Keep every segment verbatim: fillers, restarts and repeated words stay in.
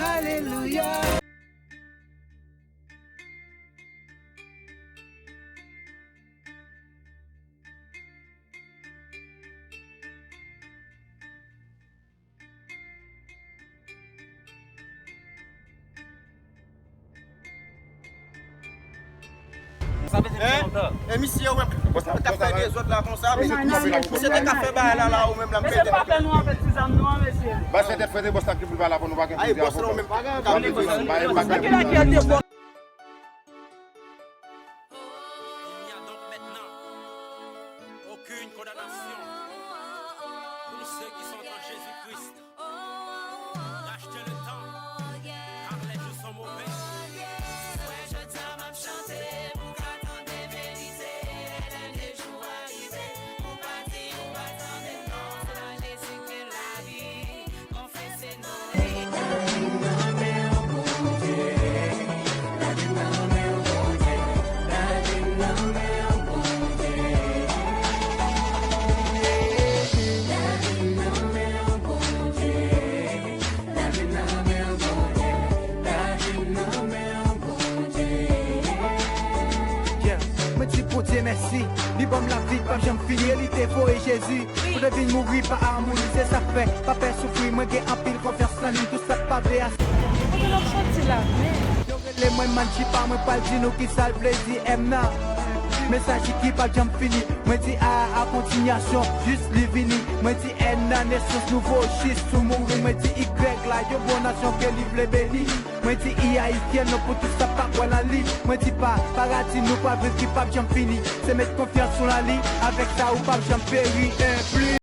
Alelouya. Hein? E misye, ou menm, ou t ap fè dezòd la konsa, misye, misye te ka fè bagay la, la, ou menm la, m pete. Mesye, pa fè nou anfèt ti zam nou an, mesye. Baz fè tèt frèt, bòs la ki pou l pale avè nou, pa gen plezi avè nou. Ay, bòs la, ou menm, pa gen plezi. Ki lè ki te bòs? Il n'y a donc maintenant aucune condamnation pour ceux qui sont en Jésus-Christ. Racheter le temps, car les jours sont mauvais. Mwen jodi a m ap chante pou ka tande verite. Lè dènye jou a rive, pou pa di ou pa tande non. Se nan Jezi gen lavi. Konfese non. Yeah. Mwen di Bondye mèsi, li ban m lavi k p ap janm fini, e li te voye Jezi pou te vin mouri pa amour li, se sa k fè pa pè soufri, mwen gen anpil konfyans nan li, tout sa k pa vle a. Kote n ap soti la, men? Yo rele mwen Manchipa, mwen pral di nou kisa l vle di M nan. Mesaj ki p ap janm fini, mwen di a a kontinyasyon, jis li vini. Mwen di N nan nesans nouvo, jis ou mouri. Mwen di Y la, yon bon nasyon ke li vle beni. Mwen di I ayisyen non pou tout sa pa kwè nan li. Mwen di pa, paradi nou pral viv ki p ap janm fini. Se met konfyans ou nan li, avèk sa ou p ap janm peri. Enpli.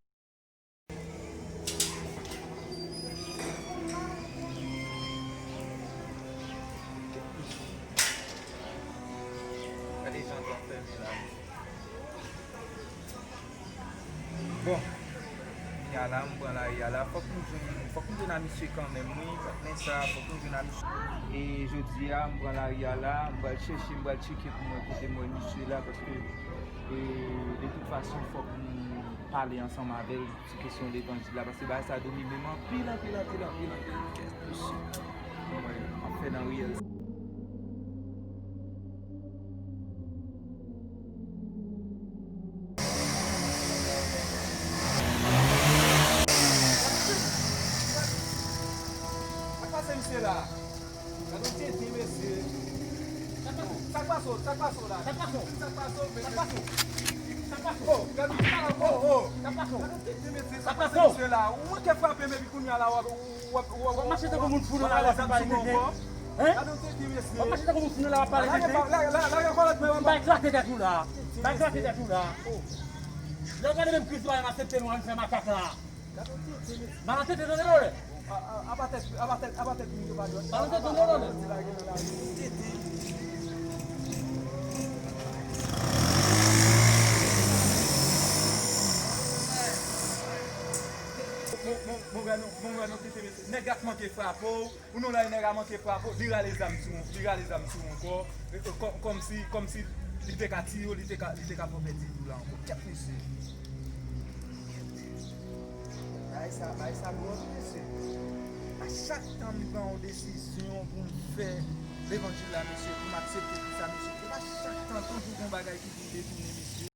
Gade jan zòn fèmen la. Bon, kounya la, m pran lari a la. Fòk nou jwenn, fòk nou jwenn a misye kanmenm, wi. Patnè sa, fòk nou jwenn a misye. E jodi a, m pran lari a la, m pral chèche, m pral tcheke pou mwen kote m wè misye la, paske, e, de tout fason, fòk m pale ansanm avè l sou kesyon levanjil la, paske bagay sa domine m anpil, anpil, anpil, anpil, anpil. Kèt, mesye. Mwen, m ap fè nan riyèl. Sa k pase misye la? Gade yon tenten, mesye. Sa k pase w? Sa k pase w la? Sa k pase w? Sa k pase w? Sa k pase w? Sa k pase w? Oh, gade yon tenten, mesye. Sa k pase misye la? Ou manke frape m epi kounya la, w ap, w ap, w ap, w ap mache tankou moun fou nan lari w ap pale tenten. Hein? Gade yon tenten, mesye. W ap mache tankou moun fou nan lari w ap pale tenten. Lage, lage, lage kòlèt mwen, w ap bay eklate tèt ou la. Bay eklate tèt ou la. Lè w gade menm Kris pa janm aksepte nou ann fè makak la. Malantete tande non lè. Aba tèt, aba tèt, aba tèt moun yo pa dwèt. Malantete tande non lè. Bon, bon, bon, bon, bon, bon, tete mesye. Nèg la k manke frape w. Pou nou la, nèg la manke frape w, li rale zam sou, li rale zam sou w ankò. E, e, kò-, kòmsi, kòmsi li te ka tiye w, li te ka, li te ka fè w pèdi vi w la ankò. Kèt mesye. Bagay sa, bagay sa dwòl, mesye. A chak tan m pran yon desizyon pou m fè levanjil la, mesye, pou m aksepte Kris la, mesye, epa chak tan toujou gon bagay ki vin detounen, mesye.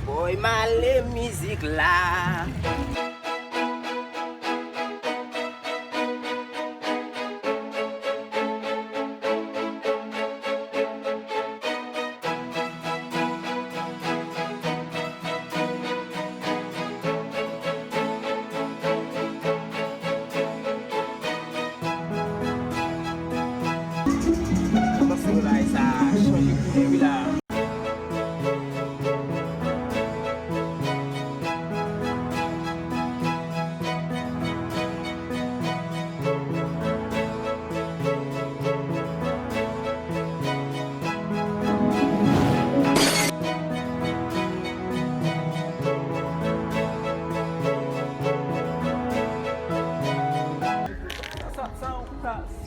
Boy Marley mizik la. Solèy sa chanje koulè wi la.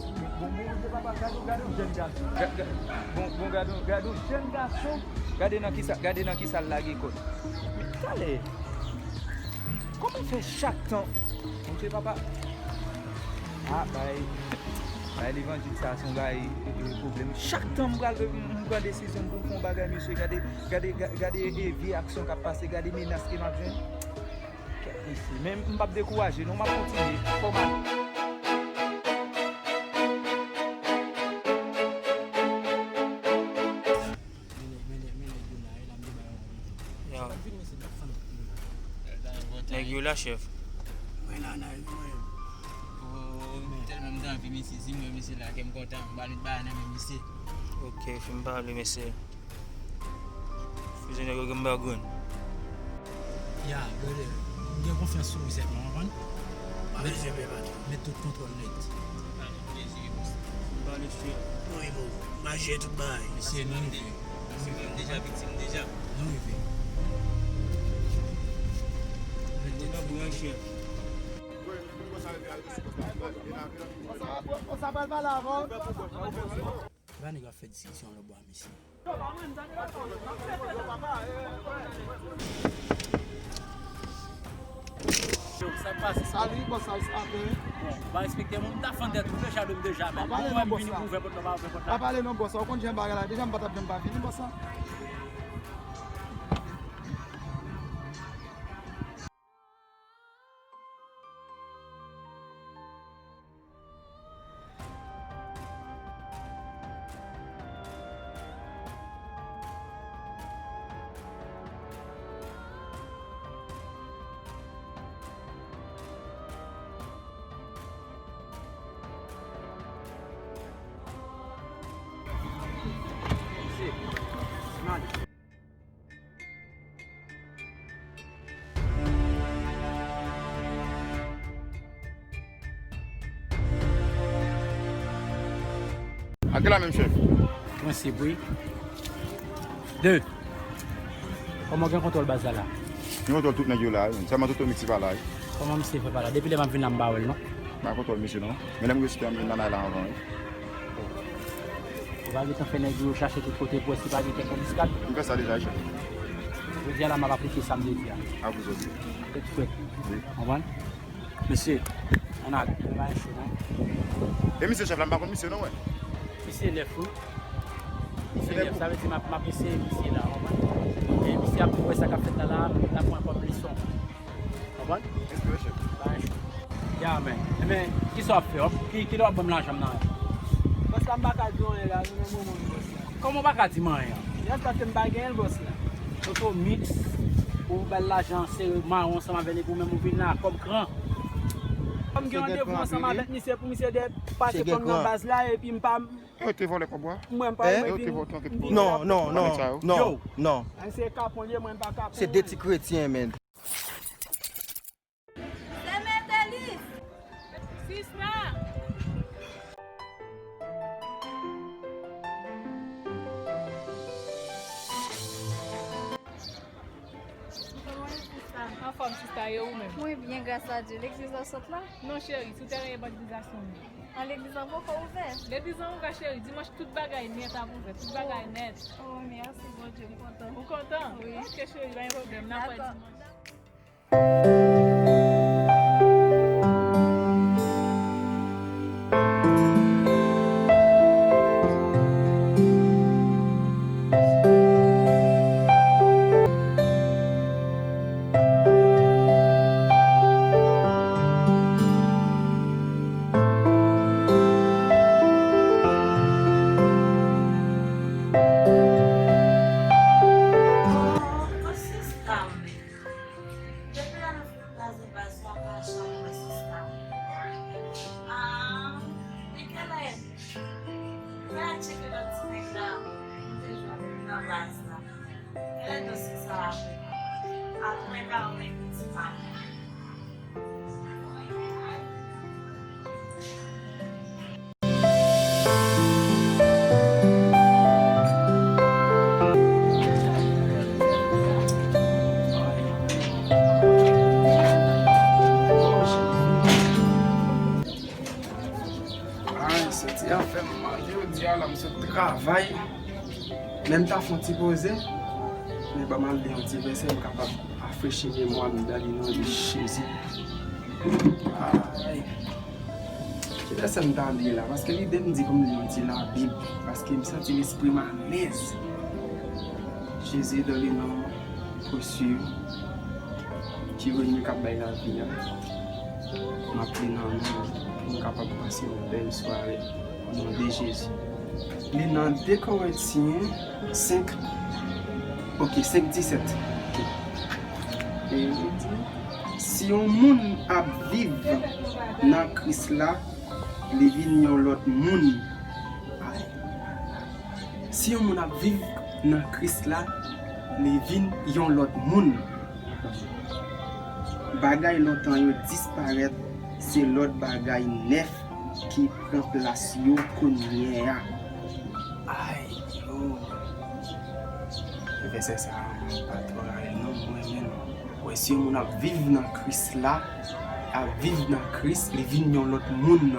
Bon, bon, Bondye papa, gade, gade yon jèn gason. Ga- ga- Bon, bon, gade, gade yon jèn gason. Gade nan kisa, gade nan kisa l lage kò l. Men talè. Kòman fè chak tan? Bondye papa. Ah, bay. Bay levanjil sa, se yon bay, e, e, pwoblèm. Chak tan m pral, m, m pran desizyon pou m fè yon bagay, mesye, gade, gade, ga- gade, e, vye aksyon k ap pase, gade menas ke m ap jwenn. Kèt mesye, men m p ap dekouraje non, m ap kontinye. Fò m ale. Men nèg, men nèg, men nèg yo la, e la m te ba yo la. Yo. Sa pa vin, mesye, m ap fann tout moun. Nèg yo la, chèf. Mwen la, nan, mwen. Oh, tèlman m t anvi, mesye, si m wè mesye la, kè m kontan, m ba nou bay nan men mesye. Ok, fin pale, mesye. Fize nèg yo gen bagwen. Ya, brother, m gen konfyans sou ou sèlman, w konprann? Pa bezwen pè, patwon. Met tout kontwòl nèt. Pa gen plezi, boss. M pale, chèf. Non, e bon. M a jere tout bagay. Mesye, nou rive. Mesye, nou deja viktim deja. Nou rive. Met tèt fè. Sa pral pale avè w. Epa nèg ap fè diskisyon lòtbò a, mesye. Sa k pase? Sa li, bòs la, sa fè. Bon, ou pa respekte moun, m ta fann tèt ou deja, dou m deja, men. Pa pale non, bòs la. Ou wè m vini pou ouvè pòt la, pa ouvè pòt la. Pa pale non, bòs la. Ou konn jan bagay la, deja m pa t ap janm pa vini, bòs la. A ki la menm, chèf? Prensip, wi. De. Kòman w gen kontwòl baz la la? Gen kontwòl tout nèg yo la, wi. Sèlman Toto Mix pa la, wi. Kòman misye fè pa la? Depi lè m ap vin la, m pa wè l, non. M pa gen kontwòl misye, non. Men lè m resite, m vin nan la anvan, wi. Ou pa gentan fè nèg yo chache tout kote pou wè si pa gen kèk anbiskad? M fè sa deja, chèf. Jodi a la, m ap aplike sa m te di a. A pou zòt. Tèt frèt. Wi. Konprann? Mesye, ann ale. Pa cho, non. E misye chèf la, m pa konn misye, non, wè. Misye nèf, wi. Misye nèf, sa vle di m ap, m ap eseye misye la, konprann? E misye ap wè sa k ap fèt la, la, l ap pran kòm leson. Konprann? Respè, chèf. Bay cho. Ya, men. Ebyen, kisa w ap fè? W ap, ki, kilè w ap ban m lajan m nan? Bòs la, m pa ka di w anyen la, nou nan moman wi, bòs la. Kòman w pa ka di m anyen? Yes, paske m pa genyen l, bòs la. Toto Mix, ou ba l lajan sere mawon ansanm avè l, epi ou menm ou vin la kòm gran. Kòm gen randevou ansanm avèk misye pou misye de pase kòm nan baz la, epi m pa. Yo te vòlè kòb ou a? Mwen pa. Yo te vòlè kòb ou a? Non, non, non, non, non. Mwen se kapon l ye, mwen pa kapon. Se de ti kretyen, men. Se Metelis! Sista! Kòman w ye, sista? Anfòm, sista, e ou menm? Mwen byen, gras a Dye. Legliz la w sot la? Non, cheri, sou tèren evanjelizasyon m ye. An, legliz la poko ouvè? Legliz la ouvè, cheri. Dimanch, tout bagay nèt ap ouvè. Tout bagay nèt. Oh, mèsi, Bondye, m kontan. Ou kontan? Wi. Ok, cheri, pa gen pwoblèm. N ap wè dimanch. Soti an fè m mal jodi a la, m sot travay. Men m ta fè yon ti poze. Men ban m al li yon ti vèsè, m kapab rafrechi memwa m dan li non de Jezi. Ay. Ki vèsè m ta li la? Paske lide m di pou m li yon ti Labib. Paske m santi lespri m alèz. Jezi, dan le non presye ki vini k ap bay lavi a, m ap li nan men w pou m kapab pase yon bèl sware. O non de Jezi. Li nan de Korentyen senk, ok, senk disèt. E li di, si yon moun ap viv nan Kris la, li vin yon lòt moun. Si yon moun ap viv nan Kris la, li vin yon lòt moun. Bagay lontan yo disparèt, se lòt bagay nèf ki pran plas yo kounye a. Ay, yo. Vèsè sa a, m pa twò rayi l non, mwen menm. Wè, si yon moun ap viv nan Kris la, ap viv nan Kris, li vin yon lòt moun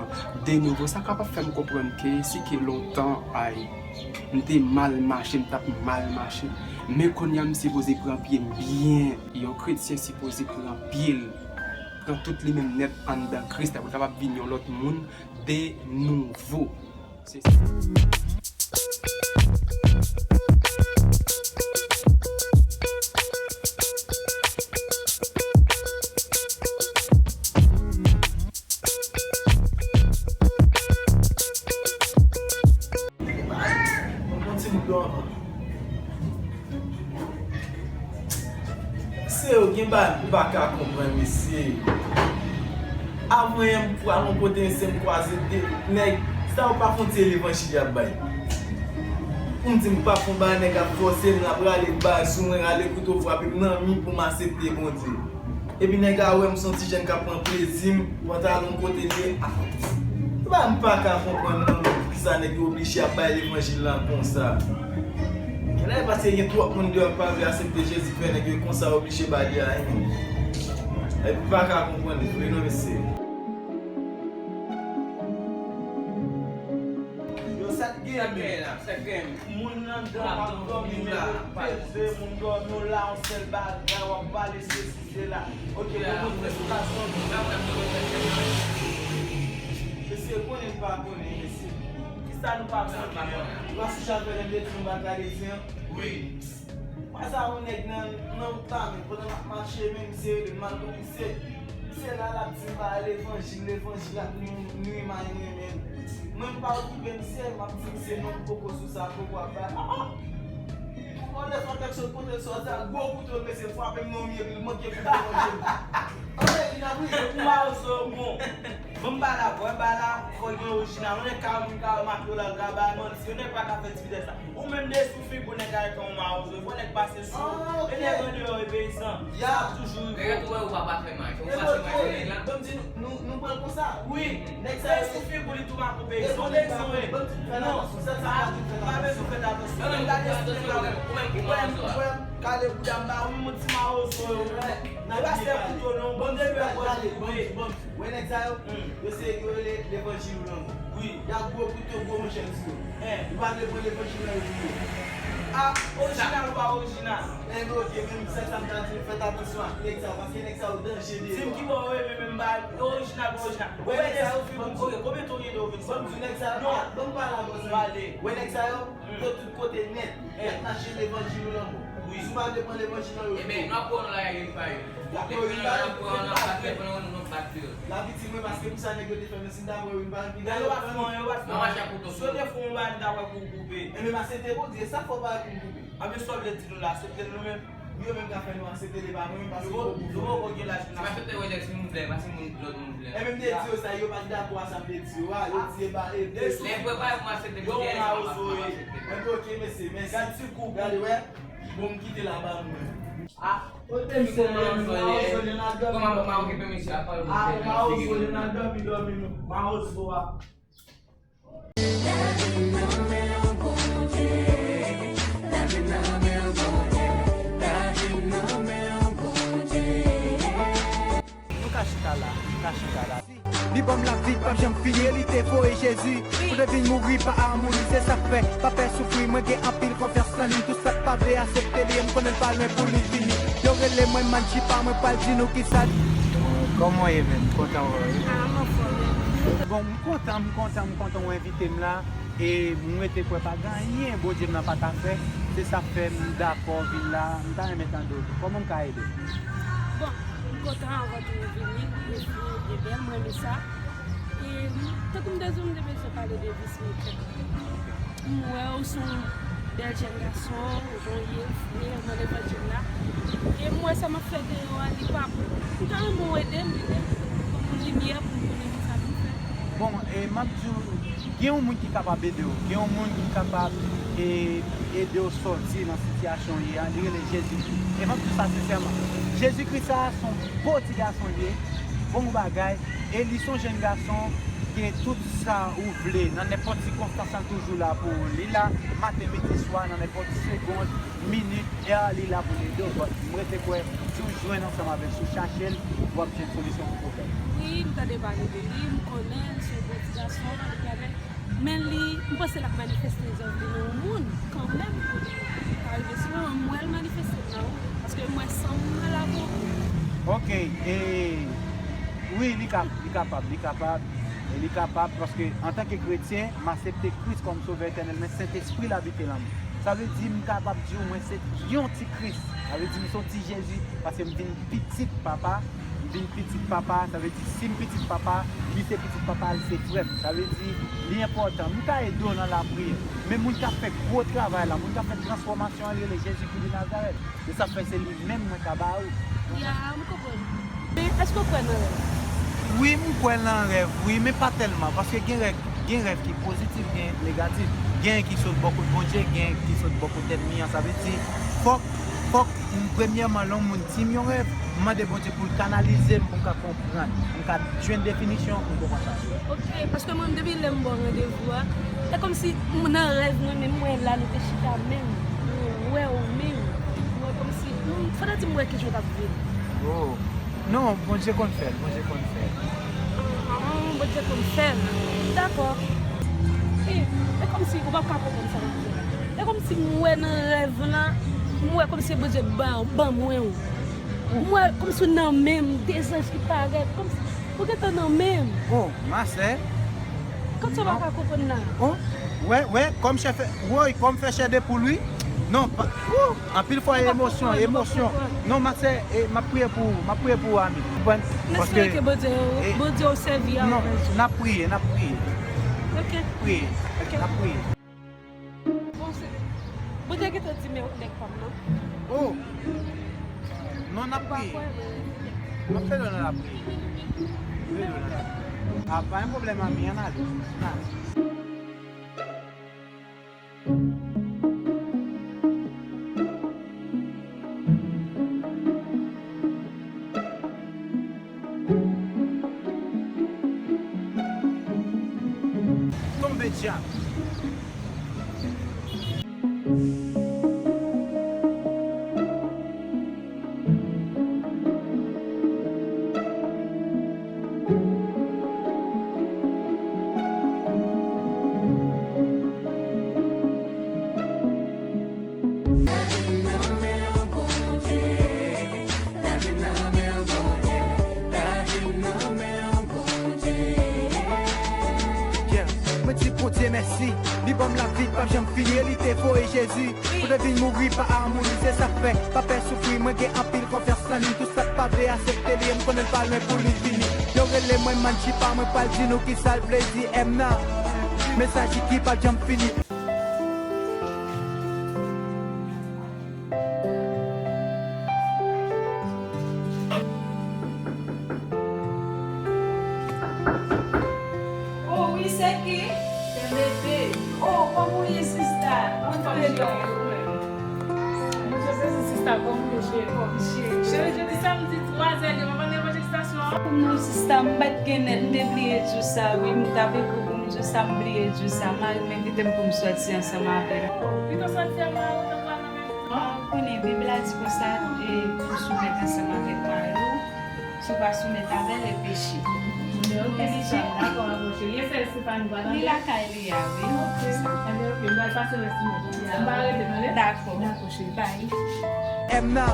de nouvo. Sa kapab fè m konprann ke si ke lontan, ay, m te mal mache, m t ap mal mache. Men kounye a m sipoze pran pye m byen. Yon kretyen sipoze pran pye l, pran tout li menm nèt anndan Kris la pou l kapab vin yon lòt moun de nouvo. Se sa. Yon ti bout dlo anvan. Mesye, yo gen bagay m pa ka konprann, mesye. Avan yè m pral yon kote, mesye, m kwaze de nèg. Sa yo pa fè yon ti levanjil y ap bay? Pou m di m pa fè yon bagay, nèg ap fòse m, l ap rale bal sou mwen, rale kouto, frape m nan mi pou m aksepte Bondye. Epi nèg la wè m se yon ti jèn k ap pran plezi m, pantalon kote l ye. Ah, m pa ka konprann non, poukisa nèg yo oblije ap bay levanjil la konsa. Genlè paske gen twòp moun deyò k pa vle aksepte Jezi k fè nèg yo konsa oblije ba li a, hein. Epi m pa ka konprann vre non, mesye. Yo, sa t gen menm? Moun nan dòmi, ap dòmi, men yo peze, moun dòmi, w la, yon sèl bagay, w ap pale sesi, sela. Ok, bon, mwen fè sou gason. Mesye, konnen n pa konnen, mesye. Kisa nou pa konnen an? Ou pa sonje avè lè m te di nou pa gade zen an? Wi. Pase yon nèg nan, nan wout la, men pandan m ap mache, men misye rele m, m al kote misye. Misye la, l ap di m ba levanjil, levanjil ap nwi, nwi may mwen, men mwen m pa okipe misye, m ap di misye non, m poko sou sa, m poko ap bay. Ah, ah! Ou konn lè fè kèk sòt kote l sòti a, gwo kouto l mete frape m nan mi epi l manke kouto l manke m. Anmwey, vin ap ri. Epi mawozo yo bon. Bon, m pa la, bon, m pa la, fò gen orijinal. Yon nèg ka wè moun ka wè m ak yo la, l ka bay manti. Yon nèg pa ka fè ti vitès la. Ou menm de sou figi w nèg la, yon mawozo. Fò nèg pase sou ou. E nèg andeyò e peyizan. Sa ap toujou rive. Nèg la tou wè ou pa, pa fè may. Ou pase may sou nèg la. Bon, m di nou, nou, nou pran l konsa. Wi. Nèg sa yo sou figi w li tou makou peyizan. Ou peyizan, wi. Non. Pa bezwen fè atansyon. Gade sou nèg la. Ou menm ki mawozo a. Kale bouda m ba ou, yon ti mawozo yo. Yo pa se kouto non, bon depi yo pran koupe. Wè nèg sa yo, yo se yo rele levanjil ou lanmò. Wi. Y ap gwo kouto, gwo manchèt sou yo. Ou pa vle pran levanjil nan yo pou yo. A, orijinal ou pa orijinal? Enben, ok, men sa, sa m ta di, fèt atansyon ak nèg sa yo, paske nèg sa yo danje deyò. Di m ki bò yo ye, men, men m ba orijinal, pa orijinal. Wè nèg sa yo, ok, konbyen tan w gen de ou vin sot? Ban m di w nèg sa yo, non, ban m pale avè w, zanmi. Wè nèg sa yo, yo tout kote nèt. Y ap mache levanjil ou lanmò. Wi. Si w pa vle pran levanjil nan yo, enben, n ap pran w nan lari a, yo pa yo. Lè yo pa yo, n ap pran, n ap bat, lè yo pran nou, nou bat yo. Lavi di mwen, paske pou sa nèg yo te fè m, si m ta pran yo, m pa vin. Yo pa t fè anyen, yo pa t fè anyen. Si yo te fè yon bagay, m ta wè kou koupe. Enben, m aksepte Bondye, sa fò bagay pou m koupe. Anben, sa w vle di nou la, aksepte l nou menm? Yo menm ka fè nou aksepte l, e pa mwen menm, paske yo poko gen laj pou n aksepte. Si m aksepte Rolex, moun vle, pa se moun, lòt moun vle. Enben, m te di yo sa, yo pa t dakò a sa m te di yo a, yo di e ba, e de sou. Lè yo prepare pou m aksepte, yo, m pa aksepte. Enben, ok, mesye, mèsi. Gad ti kou. Gade, wè. Bon, m kite la ba nou menm. Ah, kote misye ye menm, mawozo, li nan dòmi. Kòman pou m okipe misye a, pa l. Ah, mawozo, li nan dòmi, dòmi nou. Mawozo a. Lavi nan men w, Bondye. Lavi nan men w, Bondye. Lavi nan men w, Bondye. Nou ka chita la, nou ka chita la. Li ban m lavi, P ap janm fini, li te voye Jezi pou te vin mouri pa amour li. Se sa k fè, pa pè soufri, mwen gen anpil konfyans nan li. Tout sa k pa vle aksepte li, e m konnen l pa lwen pou li vini. Yo rele mwen Manchipa, mwen pral di nou kisa. Kòman w ye, menm? Kontan wè w wi. Ah, m anfòm. Bon, m kontan, m kontan, m kontan w envite m la. E m rete kwè pa gen anyen Bondye m nan pa ka fè. Se sa k fè m dakò vin la. M ta renmen tande w. Kòman m ka ede w? Bon, m kontan anvan tou ou vini, ou vini e bèl, mwen renmen sa. E tankou m te di w, m te bezwen pale de vis mwen. M wè w se yon bèl jèn gason, jan w ye, frè nan levanjil la. E m wè sa m ap fè deyò a, li pa bon. M ta renmen w ede m, ede m, ban m yon limyè pou m konnen kisa pou m fè. Bon, e m ap di w, gen yon moun ki kapab ede w, gen yon moun ki kapab e, ede w sòti nan sitiyasyon w ye a, li rele Jezikri. E m ap di w sa sensèman, Jezikri sa a se yon bon ti gason li ye, bon bagay, e li se yon jèn gason, gen tout sa ou vle, nan nenpòt sikonstans, l toujou la pou ou. Li la maten, midi, swa, nan nenpòt segonn, minit, è, li la pou l ede w. But m rete kwè, si w jwenn ansanm avè l, si w chache l, w ap jwenn solisyon pou pwoblèm. Wi, m tande pale de li, m konnen l se yon bon ti gason, li genlè, men li, m panse l ap manifeste zèv li nan yon moun kanmenm pou li ka rive sou mwen, m wè l manifeste nan ou, paske m wè san m nan lavi w. Ok, e, wi, li ka, li kapab, li kapab, e li kapab, paske antanke kretyen, m aksepte Kris kòm Sovè etènèl, men Sentespri l abite nan mwen. Sa vle di, m kapab di w, mwen se yon ti Kris. Sa vle di, m se yon ti Jezi, paske m vin pitit Papa, m vin pitit Papa, sa vle di, si m pitit Papa, li se pitit Papa, li se frè m. Sa vle di, li enpòtan. M ka ede w nan lapriyè, men moun k ap fè gwo travay la, moun k ap fè transfòmasyon an, li rele Jezikri de Nazarèt. Se sa k fè se li menm mwen ka ba ou. Ya, m konprann. Men, èske w kwè nan rèv? Wi, m kwè nan rèv, wi, men pa tèlman, paske gen rèv, gen rèv ki pozitif, gen negatif. Gen ki sot bò kot Bondye, gen ki sot bò kot ènmi an. Sa vle di, fòk, fòk, m, premyèman, lè yon moun di m yon rèv, m mande Bondye pou l kanalize m, pou m ka konprann, m ka jwenn definisyon pou m konprann sa. Ok, paske mwen, depi lè m ba w randevou a, e kòmsi m nan rèv mwen menm, m wè la nou te chita menm, m wè w menm, m wè kòmsi, m, fò ta di m wè kijan w t ap vin. Oh, non, Bondye konn fè l, Bondye konn fè l. Ah, Bondye konn fè l. Dakò. E, e kòmsi ou p ap ka konprann sa m ap di a. E kòmsi m wè nan rèv lan, m wè kòmsi Bondye ban, ban mwen w. M wè kòmsi w nan men m, de zanj ki parèt, kòmsi ou gentan nan men m. Oh, ma sè. Kòmsi w pa ka konprann la? Oh, wè, wè, kòm chè fè, woy, kòm fè chè de poul, wi. Non, pa, wou, anpil fwa emosyon, emosyon. Non, ma sè, e, m ap priye pou ou, m ap priye pou ou, ami. Konprann? M espere ke Bondye, e, Bondye w sèvi a ou. Non, n ap priye, n ap priye. Ok. Priye. Ok. N ap priye. Bon, se, Bondye gentan di men nèg pa m nan. Oh! Non, n ap priye. Ou pa kwè, men. M ap fè lè nan lapriyè. Fè lè nan lapriyè. Ah, pa gen pwoblèm, ami, ann ale. Ann ale. Tonbe dyab. Yeah. Mwen di Bondye mèsi, li ban m lavi k p ap janm fini, e li te voye Jezi pou te vin mouri pa amour li. Se sa k fè, pa pè soufri, mwen gen anpil konfyans nan li. Tout sa k pa vle aksepte li, e m konnen l pa lwen pou li vini. Yo rele mwen Manchipa, mwen pral di nou kisa l vle di M nan. Mesaj ki p ap janm fini. Oh, wi, se ki? Se Bebe. Oh, kòman w ye, sista? Anfòm, cheri. Mwen sezi, sista, kòman w ye, cheri? Anfòm, cheri. Cheri, jodi samdi, twa zè, devan pandan evanjelistasyon an. Non, sista, m pa t gen nèt, m te bliye di w sa, wi, m t ap ekri w pou m di w sa, m bliye di w sa. Mari m envite m pou m sòti ansanm avè l. Oh, pito sòti a mari w, tankou al nan Ou konnen Bib la di konsa, e, pou soumèt ansanm avèk mari w, si w pa soumèt avè l, e peche. Ok, sista, dakò, dakò, cheri. E sè Stéphanie pa tande? Li lakay li a, wi. Ok. Ebyen, ok, m pral pase lòt semèn. M pa rete, tande? Dakò. Dakò, cheri. Bye. M nan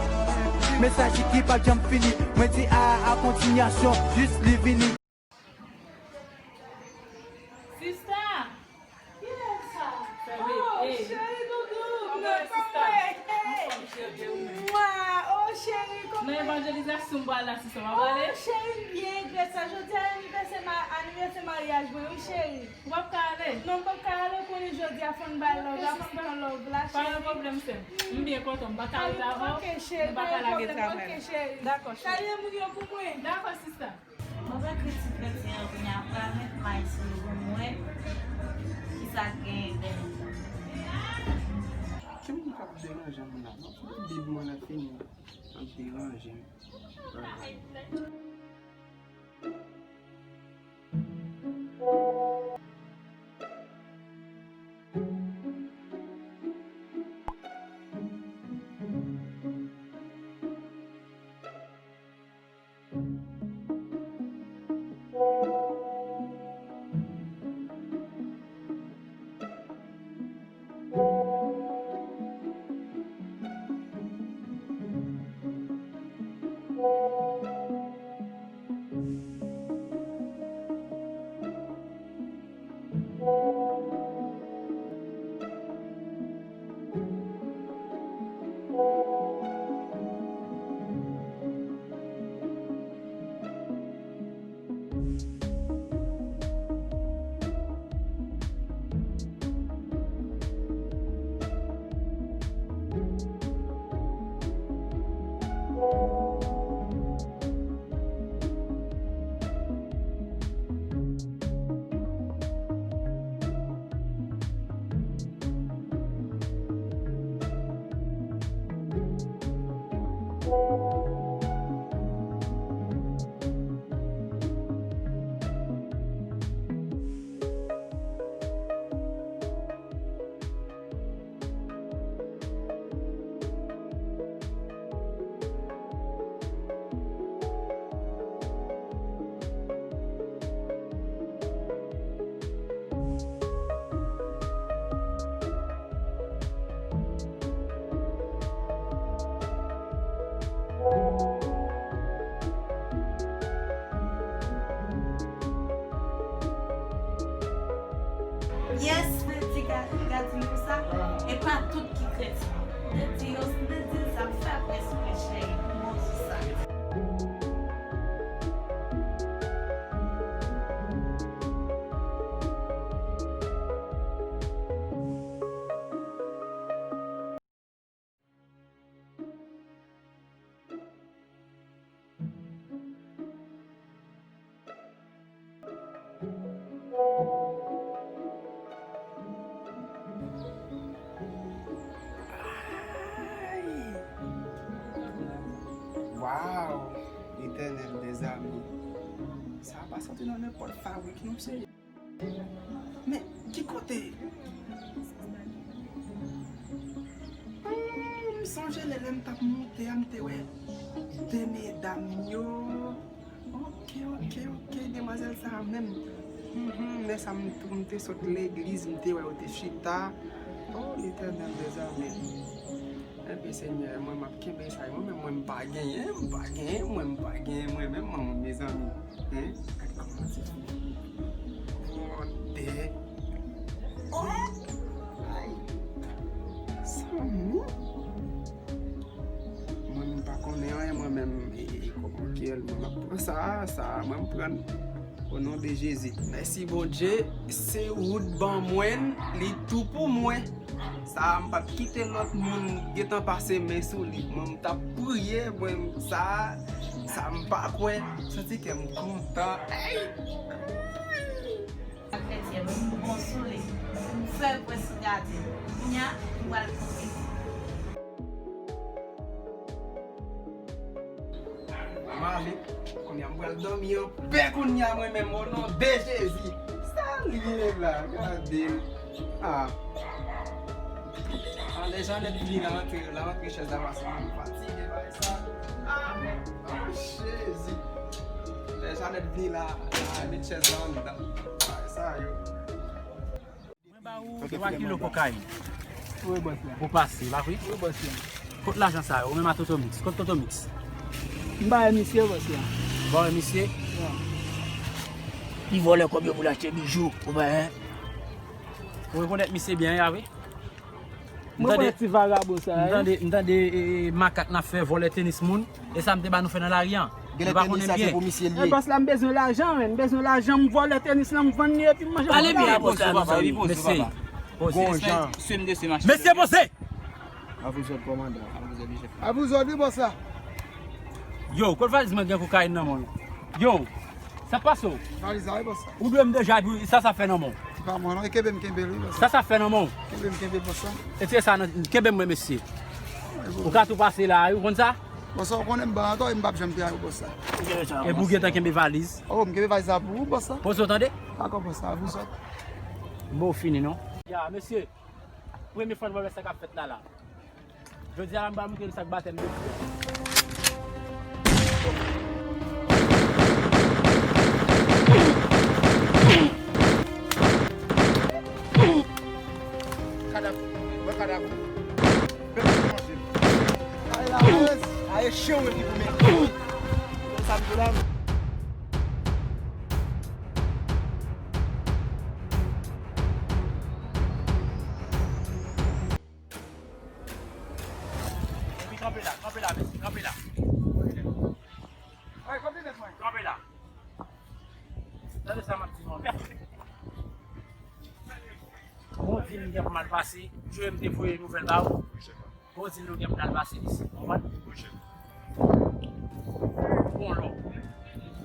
mesaj ki p ap janm fini. Mwen di a a kontinyasyon, jis li vini. Sista! Kiyès sa? Oh, cheri doudou, mwen kòman? Mwa, oh, cheri, kòman? Nan evanjelizasyon m pral la, sista, w ap ale? Oh, cheri, m byen, gras a jodi a, anivèsè ma-, anivèsè maryaj mwen, wi, cheri. Ou p ap ka ale? Non, m p ap ka ale, konnen jodi a fò n bay love la, fò n pran love la, cheri. Pa gen pwoblèm, sè m. M byen kontan, m pa ka rete avè w. Ok, cheri, pa gen pwoblèm, ok, cheri. Dakò, cheri. Salye moun yo pou mwen. Dakò, sista. Mwen pral ekri ti plenti an kounye a, pral met may sou li pou m wè kisa k genyen dèyè. Ki moun k ap deranje m la? M ap fout bib mwen nan fini. Ap deranje m. Yes, ti ga-, gatin konsa, e pa tout ki kretin. Mwen di yo, mwen di sa, m fè près mwen, cheri, pou mwen di sa. Ay! Waw! Letènèl dèzame. Sa a pa soti nan nenpòt fabrik, non, mesye. Men, ki kote? Oh, m sonje lè, lè m t ap monte a, m te wè de medam yo. Ok, ok, ok, demwazèl sa a menm. Mhm, lè sa a, m tou, m te sot legliz, m te wè yo te chita. Oh, Letènèl dèzame. Ebyen, Senyè, mwen, m ap kenbe sa. Mwen menm, mwen, m pa genyen, m pa genyen, mwen, m pa genyen, mwen menm, mwen, mezanmi. Hein? Gad kòman ti fi. Bwòdè. Oh! Ay! Sanmi! Mwen, m pa konnen anyen, mwen menm, e, e, kòman ke l, mwen, m ap pran sa, sa, mwen, m pran. O non de Jezi. Mèsi, Bondye. Se ou t ban mwen, li tou pou mwen. Sa a, m p ap kite lòt moun gentan pase men sou li. Mwen, m t ap priye, mwen, sa a, sa a, m pa kwè. Santi kè m kontan. Ey! Kretyen, m bon sou li. M fè pwès m gade. Kounye a, m pral kouri. M ale. Kounye a, m pral dòmi anpè kounye a, mwen menm, o non de Jezi. Sa l ye la? Gade l. Ah. Anlè Janèt vini la rantre, la rantre chèz la pase, mwen fatige, bagay sa. Ah, oh, Jezi. Lè Janèt vini la, la met chèz la anndan. Sa yo. Mwen ba ou twa kilo kokayin. Wi, bòs la. Pou pase, pa vre? Wi, bòs la. Kot lajan sa yo? Ou menm a Toto Mix. Kot Toto Mix? M ba misye, bòs la. Ba misye? Wi. Li vòlè kòb yo pou l achte bijou, ou pa wè? Ou rekonèt misye byen, ya, wi? Mwen konnen ti vagabon sa, m tande, m tande, e, e, makak n ap fè, vòlè tenis moun. E sa m te ba nou fè nan lari an. Nou pa konnen byen. Pou misye liye. Bòs la, m bezwen lajan, men. M bezwen lajan, m vòlè tenis lan, m vann li, epi m manje. Pale byen, bòs la, mesye. Poze. Mesye, poze! A vous autres, kòmandan. A vous autres, wi, bòs la. Yo, kot valiz mwen gen kokayin nan men w? Yo, sa k pase w? Valiz la, wi, bòs la. Ou dwe m deja, epi sa sa fè nan men w? Se pa mwen, non, e kenbe m kenbe l, wi, bòs la. Sa sa fè nan men w? Kenbe m kenbe l, bòs la. Retire sa nan, kenbe m mwen, mesye. Ou ka tou pase la, wi, ou konn sa? Bòs la, ou konnen m ban atò, e m p ap janm te a ou, bòs la. Epi ou gentan kenbe valiz. Oh, m kenbe valiz la pou ou, bòs la. Poze w tande? Dakò, bòs la, a vous autres. Bon, fini, non? Ya, mesye. Premye fwa n wè sa k ap fèt la, la. Jodi a la, m pral montre nou sa k batèm de fye. Kadav, wè kadav ou. Aye la, aye chen ou ki pou men. Sa m di la. Epi kanpe la, kanpe la, mesye, kanpe la. Kanpe la. Tande sa m ap di nou. Bon, di m gen pou m al pase, Joe m te voye nouvèl ba ou. Bon, di m nou gen pou n al pase isit, konprann? Bon, lò.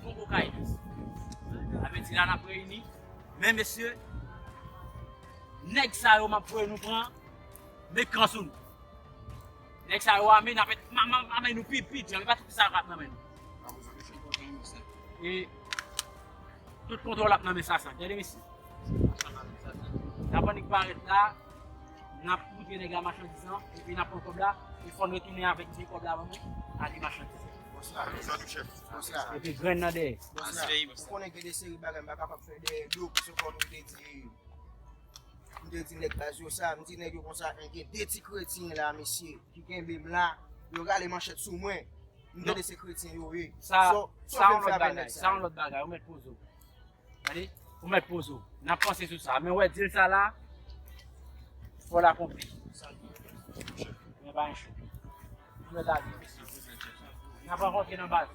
Bon, kokayin. Sa vle di la n ap reyini. Men, mesye, nèg sa yo m ap voye nou pran, met kan sou nou. Nèg sa yo ame, n ap met, m, m, m ame nou pi, pi djanm. E pa tout sa k ap nan men nou. E tout kontwòl ap nan men Sasan. Tande, mesye. N ap annik parèt la, n ap montre nèg la machandiz lan, epi n ap pran kòb la, e fò n retounen avèk vye kòb la ban mwen, ale machandiz lan. Epi grenn nan dèyè. Ou konnen gen de seri bagay m pa kapab fè dèyè do, pou se kòm m te di, m te di nèg baz yo sa, m di nèg yo konsa, gen de ti kretyen la, mesye, ki kenbe m la, yo rale manchèt sou mwen. M tande se kretyen yo ye. Sa, sa yon lòt bagay, sa yon lòt bagay, ou mèt poze w. Tande? Ou mèt poze w. N ap panse sou sa. Men w wè dil sa la, fò l akonpli. Men pa yon cho. Nou mèt ale, mesye. N ap rankontre nan baz.